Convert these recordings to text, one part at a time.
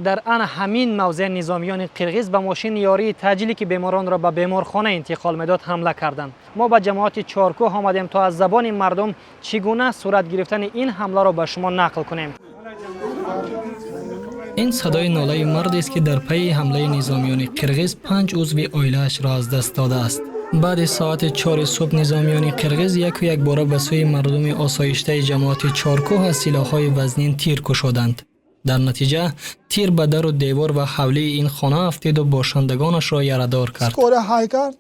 Дар ана ҳамин мавзеъ низомиёни қирғиз ба мошини ёрии таъҷилӣ, ки беморонро ба беморхона интиқол медод, ҳамла карданд. Мо ба ҷамоати Чоркӯҳ омадем, то аз забони мардум чӣ гуна сурат гирифтани ин ҳамларо ба шумо нақл кунем. Ин садои нолаи мардест, ки дар пайи ҳамлаи низомиёни қирғиз панҷ узви оилаашро аз даст додааст. Баъди соати 4-и субҳ низомиёни қирғиз яку якбора ба сӯи мардуми осоиштаи ҷамоати Чоркӯҳ аз силоҳҳои вазнин тир кушоданд. Дар натиҷа тир ба дару девор ва ҳавлии ин хона афтиду бошандагонашро ярадор кард. Скорая ҳай кард,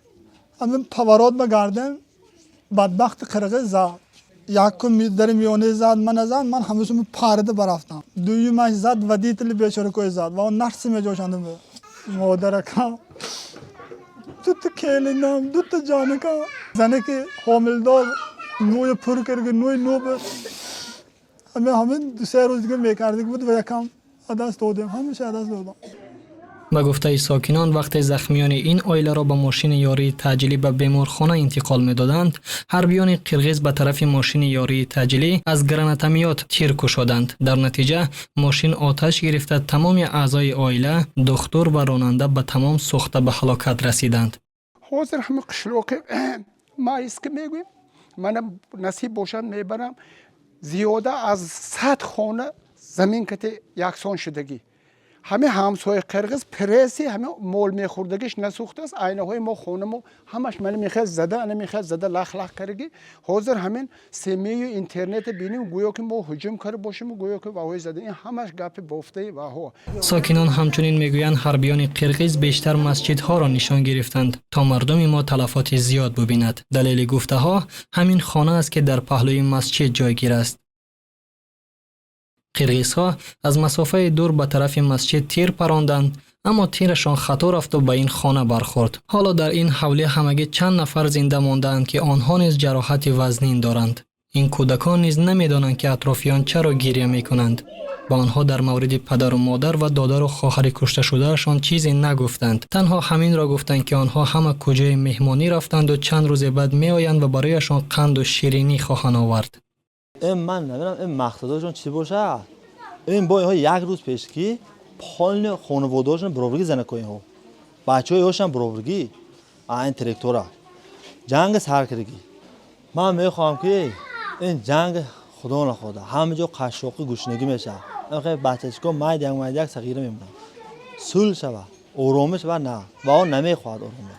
ҳамин поворот багардем, бадбахти қирғиз зад. Якум дари миёне зад, мана зад, ман ҳамасуми парида барафтам. Дуюмаш зад, водители бечоракой зад ва он нарси меҷошандам. Модаракам, дута келинам, дута ҷонакам, зане ки ҳомилдор, нӯя пур карда, нӯи нӯ буд. Ҳамин ҳамин 2-се рӯз дига мекардик буд ва якам даст додем, ҳамаша даст додам. Ба гуфтаи сокинон, вақте захмиёни ин оиларо ба мошини ёрии таъҷилӣ ба беморхона интиқол медоданд, ҳарбиёни қирғиз ба тарафи мошини ёрии таъҷилӣ аз гранатомёт тир кушоданд. Дар натиҷа мошин оташ гирифта, тамоми аъзои оила, духтур ва ронанда ба тамом сӯхта ба ҳалокат расиданд. Ҳозир ҳама қишлоқи Майский мегӯем, мана насиб бошад, мебарам, зиёда аз 100 хона замин кати яксон шудагӣ. Ҳами ҳамсоя қирғиз пресси ҳами мол мехӯрдагиш насӯхтааст. Айнаҳои мо, хонамо ҳамаш мана мехел зада, ана мехел зада, лах лах кардаги. Ҳозир ҳамин СМИ-ю интернета бинем, гӯё ки мо ҳуҷум карда бошем, гӯё ки ваҳои зада. Ин ҳамаш гапи бофтаи ваҳо. Сокинон ҳамчунин мегӯянд, ҳарбиёни қирғиз бештар масҷидҳоро нишон гирифтанд, то мардуми мо талафоти зиёд бубинад. Далели гуфтаҳо ҳамин хона аст, ки дар паҳлӯи масҷид ҷойгир аст. Қирғизҳо аз масофаи дур ба тарафи масҷид тир паронданд, аммо тирашон хато рафту ба ин хона бархӯрд. Ҳоло дар ин ҳавлӣ ҳамагӣ чанд нафар зинда мондаанд, ки онҳо низ ҷароҳати вазнин доранд. Ин кӯдакон низ намедонанд, ки атрофиён чаро гиря мекунанд. Ба онҳо дар мавриди падару модар ва додару хоҳари кушташудаашон чизе нагуфтанд. Танҳо ҳаминро гуфтанд, ки онҳо ҳама куҷои меҳмонӣ рафтанду чанд рӯзе баъд меоянд ва барояшон қанду ширинӣ хоҳанд овард. Ин ман намедонам, ин мақсадошон чӣ бошад. Ин бо инҳо як рӯз пеш ки полный хонаводаошон бироваргӣ, занакоинҳо, бачаҳои бироваргӣ, ин трактора ҷанг сар кардагӣ. Ман мехоҳам, ки ин ҷанг, худо нахоҳда, ҳама ҷо қашшоқӣ, гушнагӣ мешавад, бачачико майдяк майдяк сағира мемонанд. Сулҳ шава, оромӣ шава. На, ва он намехоҳад оромӣ.